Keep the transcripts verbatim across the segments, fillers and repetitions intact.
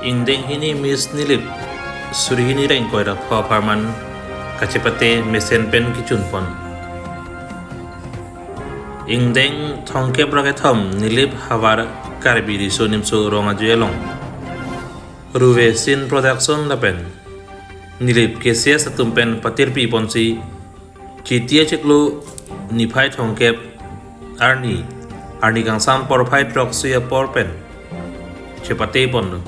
Ingdeng hini Miss Nilip suri hini ra ingkoi ra pho apharman kachepate mesen pen kechun pon. Ingdeng thomkep ra kethom Nilip havar Karbi Riso Nimso Rong Ajoine along Ruve Scene Production lapen Nilip K C S atum pen patirpi ponsi Chiti achiklo niphai thomkep arni, arni kangsam porphai throksi apor pen chepate ponlo.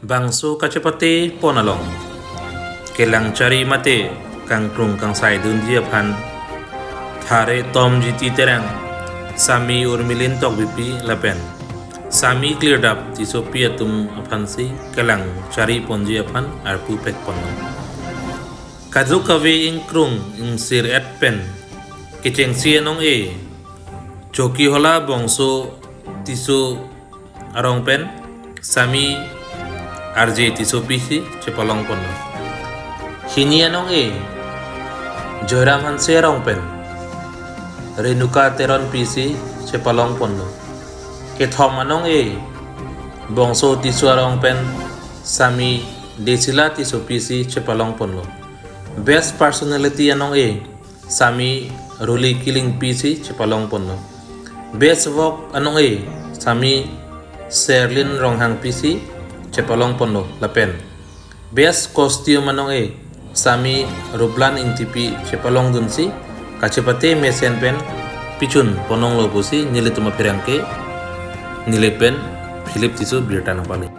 Bangso kachepate pon along kelang chari mate kangkrung kangsai dunji aphan Thare Tom G T Terang, Sami Urmilin Tokbipi lapen Sami Klirdap Tissopi atum aphansi kelang chari ponji aphan arpu pek ponlo. Kadokave ingkrung ingsir-et pen kechengsi anong-e Chokihola bongso Tisso arong pen Sami R J Tissopi si chepalong ponlo. Hini anong-e Joyram Hanse arong pen Renuka Teronpi si chepalong ponlo. Kethom anong-e bongso Tisso arong pen Sami Desila Tissopi si chepalong ponlo. Best Personality anong-e Sami Ruli Killingpi si chepalong ponlo. Best Vok anong-e Sami Serlin Ronghangpi si chepalong ponlo lapen Best Costume anong-e Sami Ruplan Ingtipi chepalong dunsi kachepate mesen pen pichun ponlonglo pusi nelitum apherangke Nilip pen Philip Tisso birta nangpale.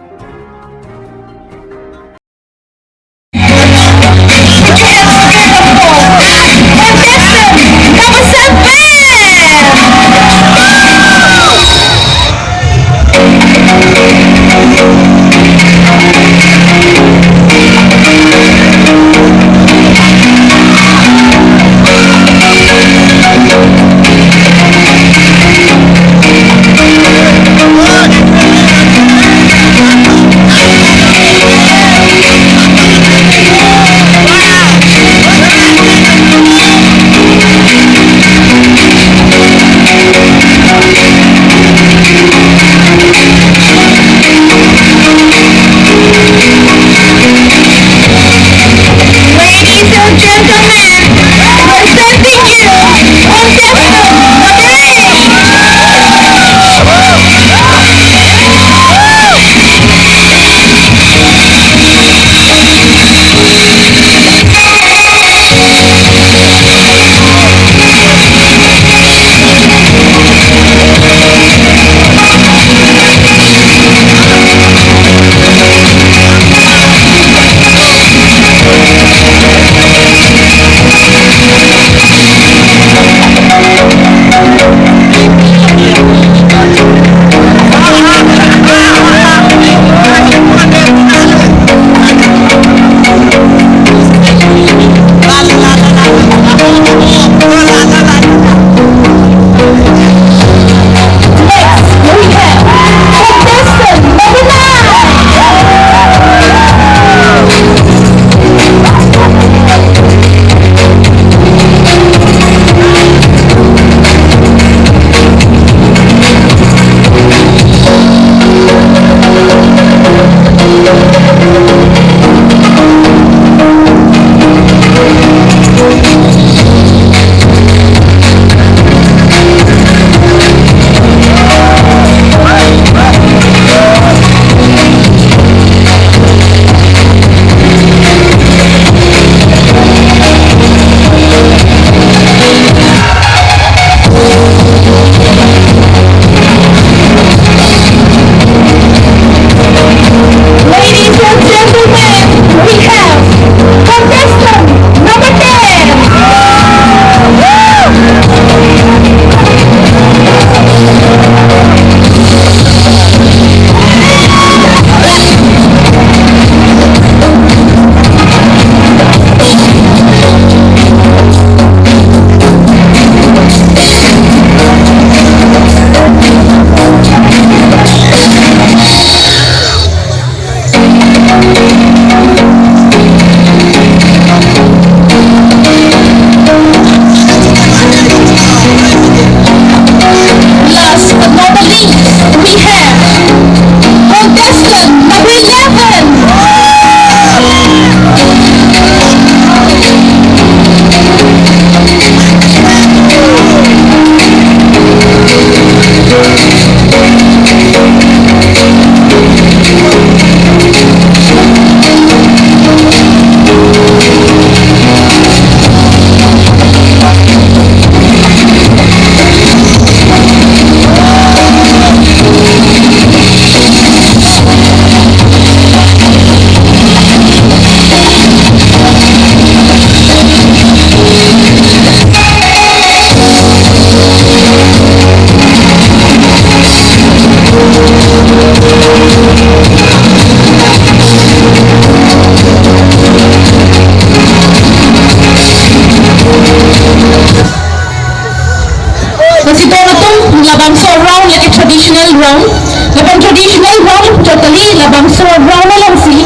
Lapen traditional round totally labangso round alongsi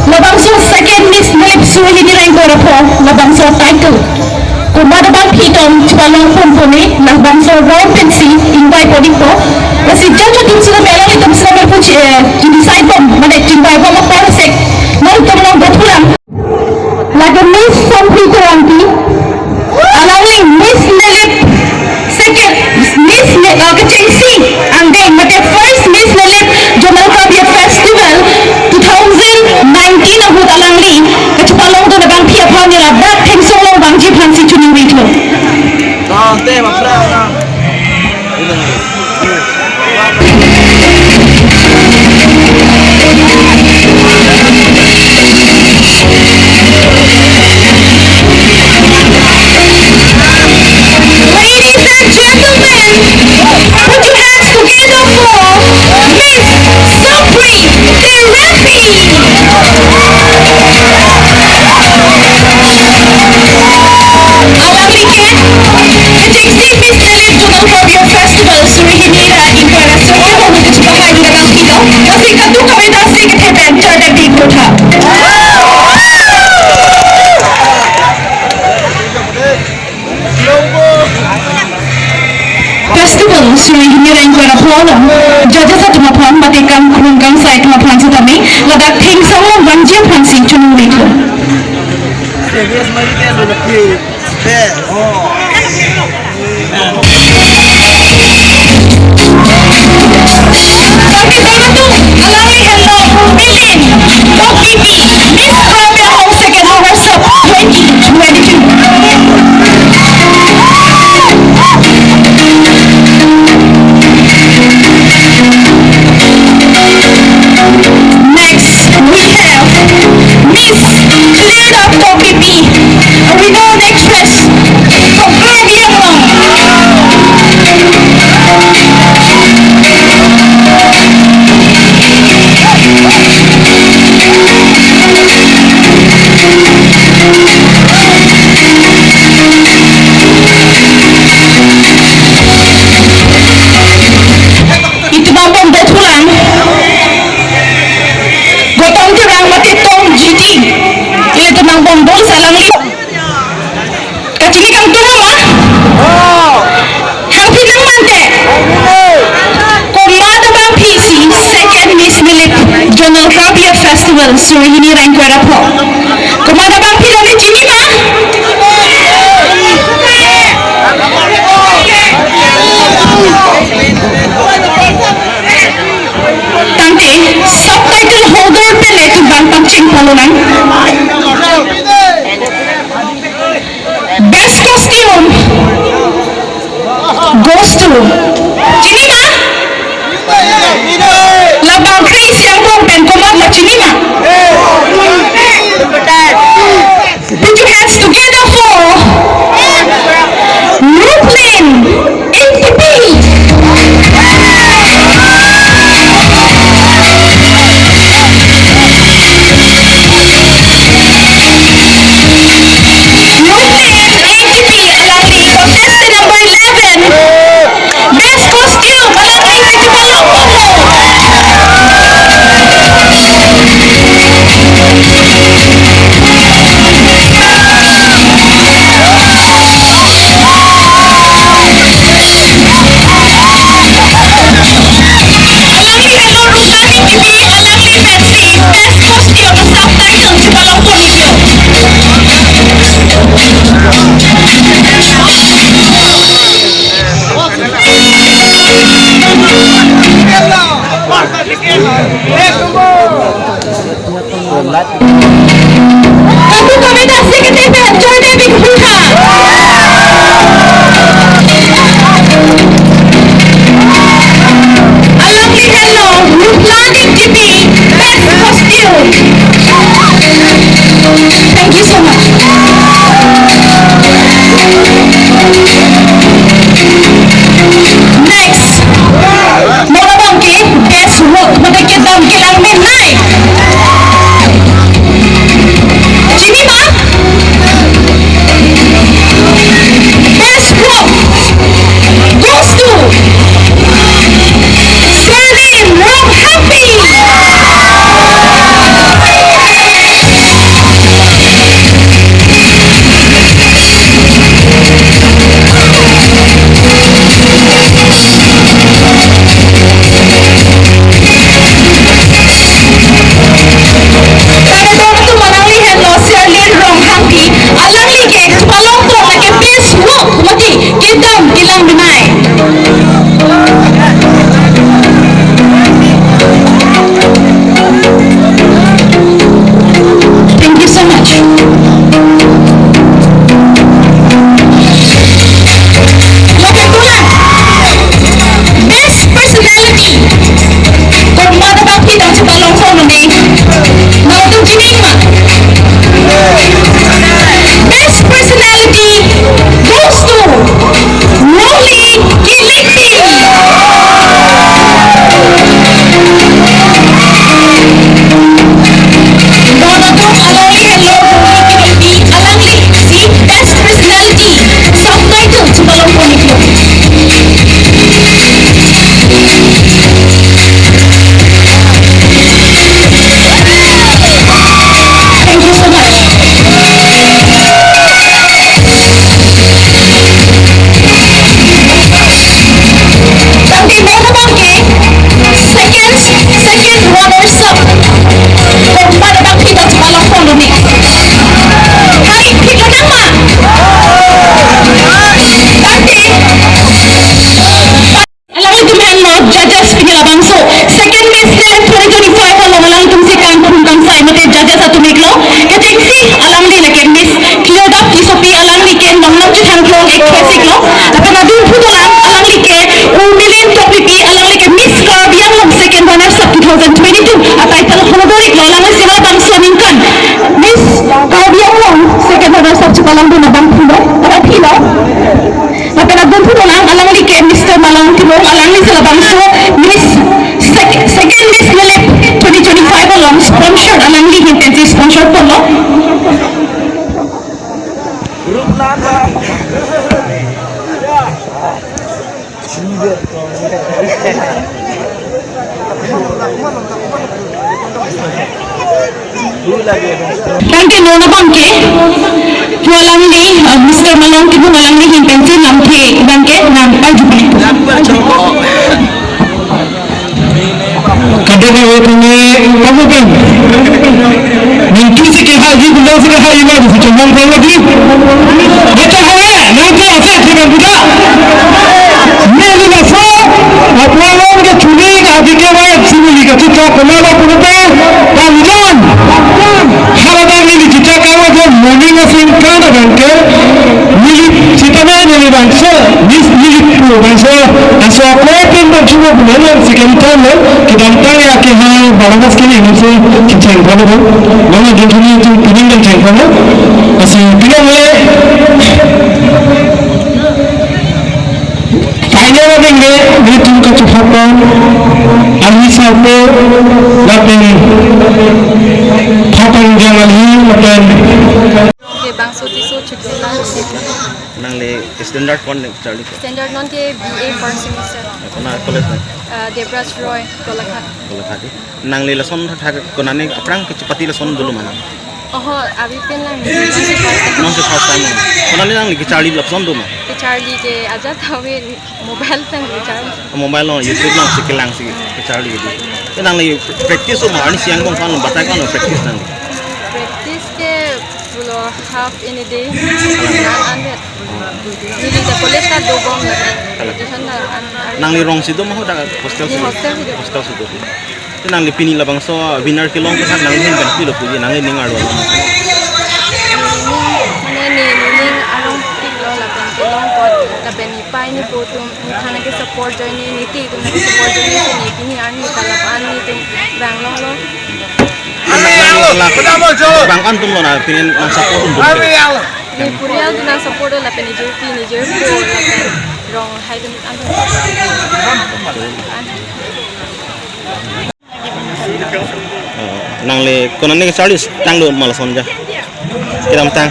labangso second Miss Nilip suri hini ra ingkoi ra pho labangso title komat abangphi atum chepalong ponpo ne, labangso round pensi ingvai pon ikpo. Lasi judge atum si la mela itum si la merpu chi, eh, decide bom, mane ingvai bom apor sek nangtum along dothulang. Lake Miss Sompi Terangpi, alangli Miss Nilip second, Miss Ni-, uh, kechengsi angdeng, mate first Miss Nilip Zonal Karbi Festival two thousand nineteen ahut alangli kachepalongdun abangphi aphan neli ladak Thengsong along vangji aphansi choningri iklo. Ladies and gentlemen, put your hands together for Miss Sapri Terangpi. Alangli ke kechengsi Miss Nilip Zonal Karbi Festival suri hini ra ingkoi ra suri ahut kachepalongdun abangphi lo. Lasi kadokave ta si kethek pen charda bik kotha. Festival suri hini ra ingkoi ra pho along judges atum aphan mate kangkrung kangsai atum aphan setame ladak Thengsong along vangji aphansi choningri iklo. Next, we have Miss Clara Topipi, a renowned actress from Karbi Anglong. Itum angbong dothulang, Gotom Terang mate Tom G T. Itum angbong do, alangli kachini kangtung ma? Hangpi nang mante. Komat abangphi si second Miss Nilip Zonal Karbi Festival suri hini ra ingkoi ra pho, komat abangphi lo ne chini ma? Tangte subtitle holder pen itum abang pangcheng palo nang. Best costume goes to, chini ma? Labang kre isi angbong pen komat lo, chini ma? Put your hands together for Ruplin Ingtipi. Ruplin Ingtipi, alangli contestant number eleven. judges pini labangso second Miss Nilip twenty twenty-five along alangtum si kangphung kangsai mate judges atum iklo. Kechengsi alangli lake Miss Cleardap Tissopi, alangli ke nongnam chethang klong actress iklo. Lapen adun phu dolang, alangli ke Urmilin Tokbipi, alangli ke Miss Karbi Anglong second runners up two thousand twenty-two a title holder iklo. Alangli si labangso aningkan Miss Karbi Anglong second runners up chepalongdun abang phulo, abang philo. Lapen adun phu dolang, alangli ke Mister Malong Timung, alangli si labangso Miss sec-, second Miss Nilip twenty twenty-five along sponsor, alangli ahin pensi sponsor ponlo. Tangte non abangke, pu alangli, uh, Mister Malong Timung alangli ahin pensi lamthe abangke nang arju pon. Kadena wetune kamu kan. Mintu si ke haji, bunda si ke haji, ma si cuma pernah di. Kita hawa, nanti asa kita buka. Neli laso, lapuan ke chuli ka di ke wa sini ka tu ka kemana pun ta, kamidan. Haladak neli kita kawa ke morning of in kan abangke. Neli sitame neli bangso, Miss Nilip pu bangso, laso ako pen bangso pu neli second time lo, kedamtang ya ke ha, barang kas kini bangso, kecheng kono ko. Mama jentuni tu pining dan cheng kono. Lasi pining le, final abang le, nelitum kachephapan, army sapo, lapen, phapan jang ali, lapen. Ke bangso Tisso Chukdela. Nangli standard kon charli ko? Standard non ke B A first semester. Kona college na? Uh, Debraj Roy, Golaghat. Golaghat di. Nangli lason thak konane aphrang kechepate lason dolo ma nang? Oho, abang pen lang. Non si first time. Non si first time. Konane nangli kecharli lapuson do ma? Kecharli ke ajat awe mobile pen kecharli. Mobile lo, YouTube lo si kelang si kecharli di. Te nangli practice ma, arni siang bong kan batai kan practice nangli? Practice ke pulo half in a day. An an bet. Neli ta college ta dobom lapen. Tuition ta an an. Nangli rong si do ma ho ta hostel si? Neli hostel si do. Hostel si do. Te nangli pini labangso winner kelong ke nangli ahin pen pilo puji nangli ning arlo? Neli ning, mane neli ning arlong pik lo lapen kelong apot lapen nepei nepo atum neli thang ke support ajoine, neli ti atum ke support ajoine si neli pini arni ta lapu-an nelitum bang longlo. Bang an atum lo na pini nang support atum. Neli purial atum nang support lo lapen nejirpi nejirpo lapen rong hai atum an. Nangli konane charli tang do ma lason ja? Kedamtang.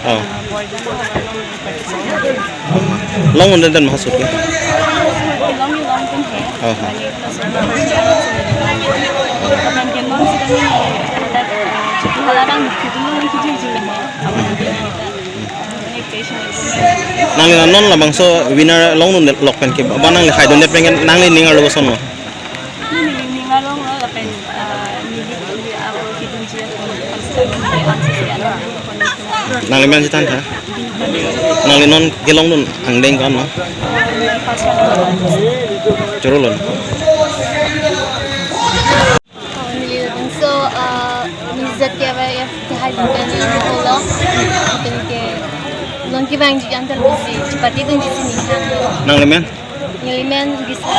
Oh. Long un den ma shoot ke? Oh. Nangli non labangso winner longdunde lok pen ke, ba nangli haidunde pen ke nangli ning arlo koson ma? Neli ning arlong lo lapen, ah, neli, neli ako kedunji ako. Nangli men chethan tha? Nangli non kelongdun angdeng ko-an ma? Chorolo. Oh, neli labangso, uh, Miss Z K Y F kehai pen neli holo. Pen ke non kevangji antar bisi chepatedunji si neli hang. Nangli men? Neli men Gisela.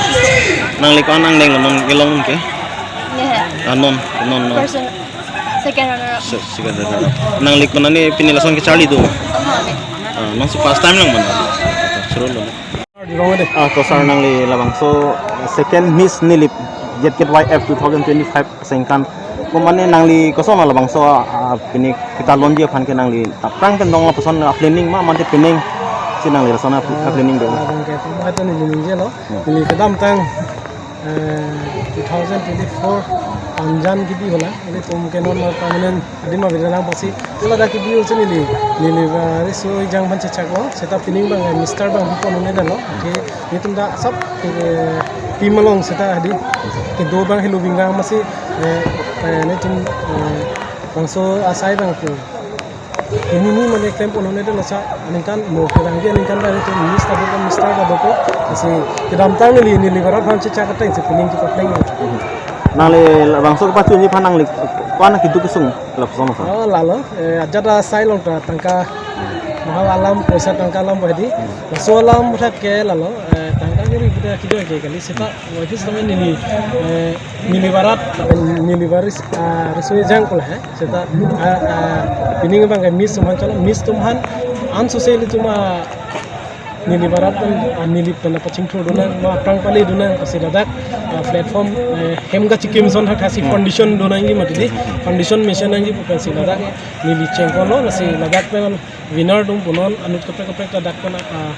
Nangli ko-an angdeng non kelong ke? Ya. Ah, non, non, non. First, second runner up. Se-, second runner up. Nangli konane pini lason kecharli do? Oh, amen. Ah, non si first time lang mana? Chorolo. Ah, to sir, nangli labangso second Miss Nilip Z K Y F two thousand twenty-five sengkan. Komane nangli koson labangso, ah, pini kita lonji aphan ke nangli aphrang pen dong lapuson, ah, planning ma mate pining si nangli lason, ah, planning do? Ah, abang ke apa tu neli ningje lo. Hmm. Neli kedamtang, eh, two thousand twenty-four anjan kibi hola. Nelitum ke non ma permanent adim ma bidang pasi. Ila dak kibi usi neli, neli ba riso ijang ban chechak lo. Seta pining bang, eh, Mister bang bipon ne dan lo. Oke, nelitum dak sab ke, eh, pim along seta hadi. Kedo bang helu bingang masi, eh, eh, nelitum, eh, bangso asai bang tu. Ini ni mane klem pon hone de lasa aningkan mo kevangji aningkan ta itu Miss ta doko, Mister ta doko. Lasi kedamtang neli, neli barat aphan chechak ateng si pining kepapleng. Nangli labangso kepachunji aphan nangli ko-an keduk kesung lapuson masa? Oh, lalo, eh, ajat asai along ta tangka mahal alam, poisa tangka alam badi. Laso alam thak ke lalo, eh, tangka kiri kita kita ke kali seta, wajib sama neli, eh, neli barat, neli baris, ah, risui jang kula he. Seta, ah, ah, pining abang ke Miss atum aphan chalo, Miss atum aphan, an sose ilitum, ah, neli barat pen, ah, neli pen apachingthur dunnang, ma aphrang pale dunnang, lasi ladak, ah, platform, eh, hem kachekimson thak thak si foundation donangji mati di, foundation mission nangji pu pensi ladak, neli chengkolo, lasi ladak pen winner atum punon, anut kaprek kaprek ladak pen, ah,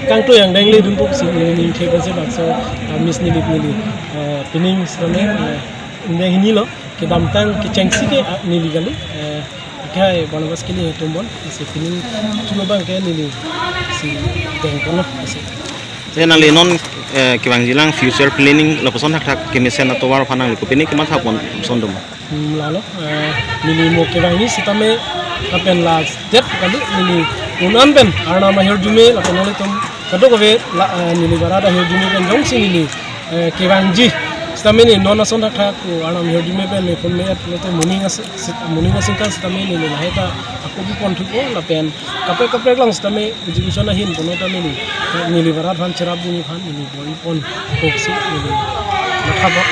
kangtui angdeng ledun pu si neli ningthe pensi bangso, ah, Miss Nilip neli, eh, pining srame, eh, ingdeng hini lo. Kedamtang kechengsi ke, ah, neli kali, eh, akhai Barnabas Killing atum bon, lasi pining chulo abang ke neli si deng kono, lasi. Te nangli non, eh, kevangjilang future planning lapuson thak thak kemesen atovar aphan nangli kopine komat thap pon son dum? Hmm, lalo, eh, neli mo kevangji sitame lapen la det kali neli un-an pen Arnam ahirjume lapen nanglitum kadokave la, eh, neli barat ahirjume pen jongsi neli, eh, kevangji sitame neli non ason thak thak ko Arnam ahirjume pen me phone me at lote morning as-, sit-, morning asingkan sitame neli lahai ta ako bi pon thupo lapen kaprek kaprek lang sitame education ahin kono ta neli, eh, neli barat aphan cherapji aphan neli bor-i pon koksi neli matha bo.